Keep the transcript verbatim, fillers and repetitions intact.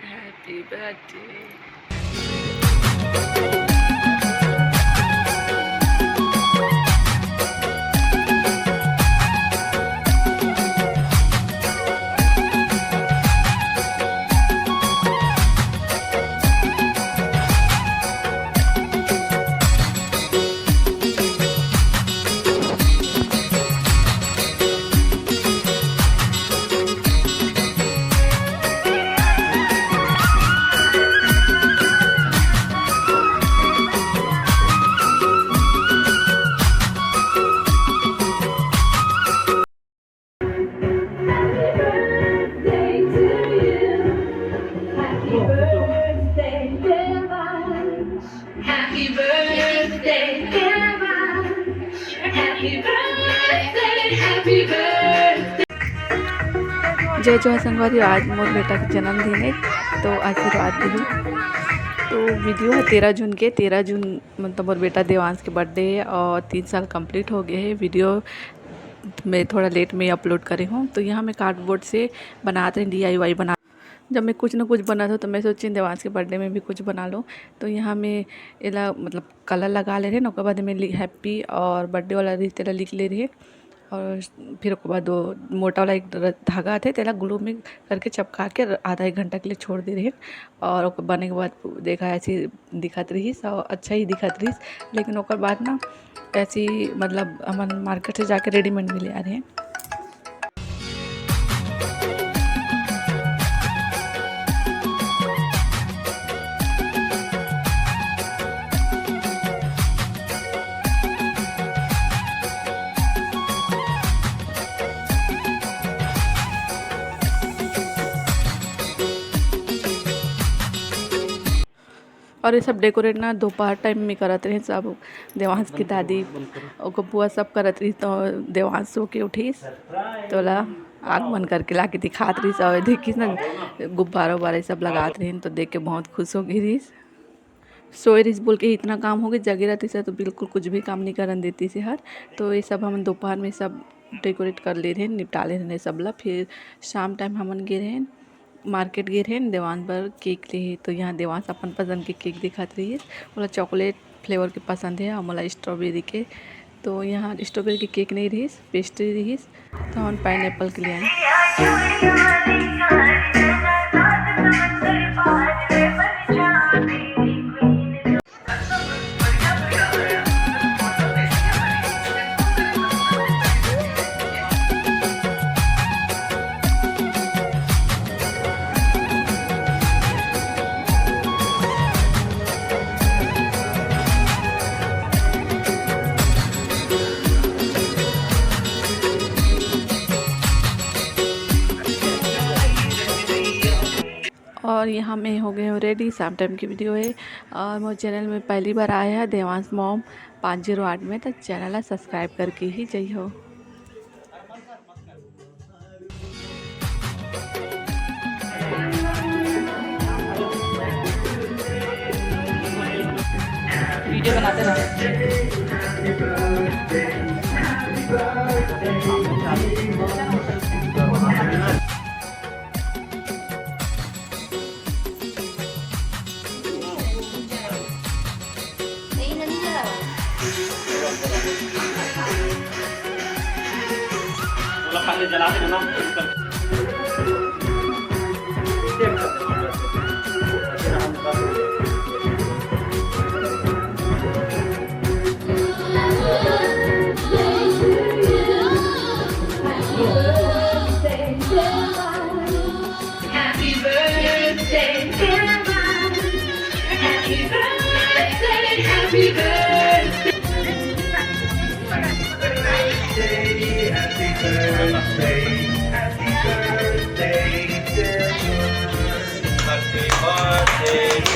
Happy birthday. Happy birthday, Devansh. Happy birthday, Devansh. Happy birthday, happy birthday. जय जोहार संगवारी, आज मोर बेटा के जन्मदिन हे, तो आशीर्वाद दिहू। तो वीडियो हे तेरह जून के, तेरह जून मतलब मोर बेटा देवांश के बर्थडे हे और तीन साल कंप्लीट हो गए हे। वीडियो मैं थोड़ा लेट में अपलोड करे हूँ। तो यहाँ मैं कार्डबोर्ड से बनात रहे, डीआईवाई बना। जब मैं कुछ ना कुछ बनात हूँ तो मैं सोची देवांश के बर्थडे में भी कुछ बना लो। तो यहाँ मैं एला मतलब कलर लगा ले रहे ना, ओकर बाद में लि-, हैप्पी और बर्थडे वाला रही तेला लिख ले रहे। और फिर ओकर बाद वो मोटा वाला एक र-, धागा आथे, तेला ग्लू में करके चपका के आधा एक घंटा के लिए छोड़ दे रहे। और ओकर बने के बाद देखा ऐसे दिखत रहिस और अच्छा ही दिखत रहिस। लेकिन ओकर बाद ना ऐसे ही मतलब हमन मार्केट से जाके रेडीमेड भी ले आ रहे हैं। और ये सब डेकोरेट ना दोपहर टाइम में करत रहे सब, देवांश की दादी, ओकर बुआ सब करत रही। तो देवांश सो के उठिस, तोला आँख बंद करके ला के दिखात रहिस। और देखिस ना गुब्बारा उब्बारा ये सब लगात रहिन, तो देख के बहुत खुश हो गई रहिस। सोए रहिस बोल के इतना काम हो गई, जगे रहतिस तो बिल्कुल कुछ भी काम नहीं करन देतिस हर। तो ये सब हमन दोपहर में सब डेकोरेट कर ले रहे, निपटा ले रहे सब ला। फिर शाम टाइम हमन गे रहे मार्केट गे रहे देवांश बर केक ले। तो यहाँ देवांश अपन पसंद के केक दिखत रहिस, ओला चॉकलेट फ्लेवर के पसंद है और मोला स्ट्रॉबेरी के। तो यहाँ स्ट्रॉबेरी के केक नहीं रहिस, पेस्ट्री रहिस, तो हमन पाइनएप्पल के ले आए। और यहाँ मैं हो गए हूँ रेडी, शाम टाइम की वीडियो है। और मोर चैनल में पहली बार आया है देवांश मॉम पाँच जीरो आठ में, तो चैनल ला सब्सक्राइब करके ही जइहो। वीडियो बनाते रहो। Happy birthday, Devan. Happy birthday, happy birthday. Happy birthday, happy birthday, happy birthday, Devan. Happy birthday.